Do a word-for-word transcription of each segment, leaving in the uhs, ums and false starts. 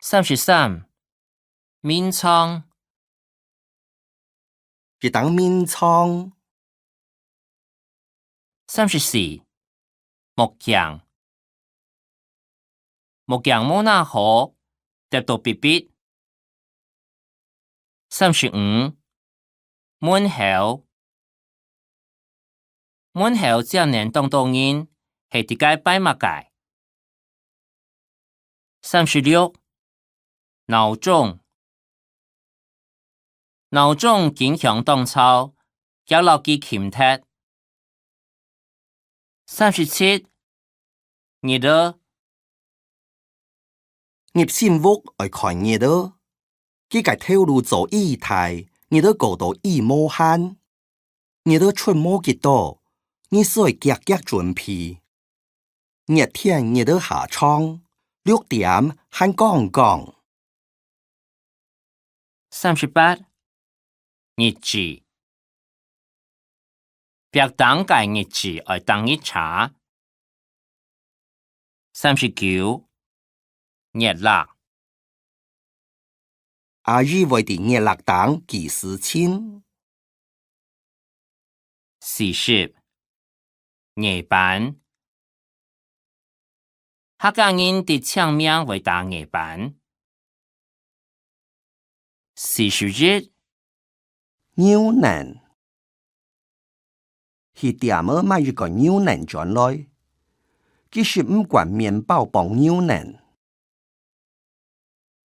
三十三，眠床。一頂眠床。三十四，目鏡。目鏡無拿好，跌到必必。三十五，門口。 門口正能擋到人，係在該拜麼个？三十六，鬧鐘。鬧鐘經常當吵，遽摎佢撳忒。三十七，日仔。 入新屋愛看日仔，佢个頭顱做雨大，日仔過到雨無閒。日仔出無幾多，你需要遽遽準備。熱天日仔下床，六點還光光。 三十八，日誌。壁頂个日誌愛當日查。三十九，月曆。阿姨會在月曆頂記事情。 四十，月半。客家人在清明會打月半。四十一，牛奶。去店仔買一罐牛奶轉來，佢食毋慣麵包傍牛奶。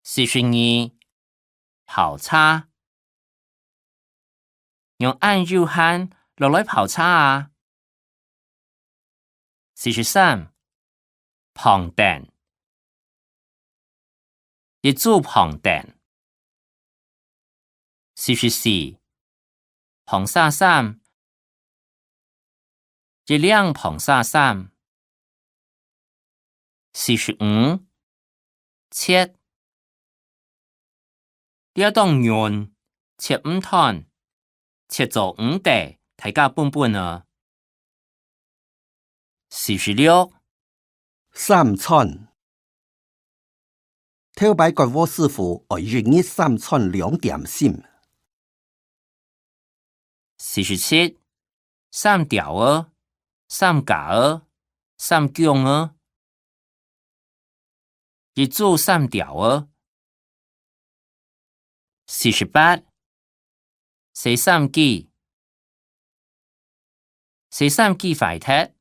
四十二，泡茶。仰恁有閒落來泡茶啊？四十三，膨凳。一組膨凳。 四十四，膨紗衫。一領膨紗衫。四十五，切。這當韌，切毋斷，切做五垤，大家分分仔。 四十六，三餐。頭擺割禾師傅愛一日三餐兩點心。四十七，三吊仔，三架仔，三芎仔。 一組三吊仔。四十八，洗衫機。洗衫機壞忒，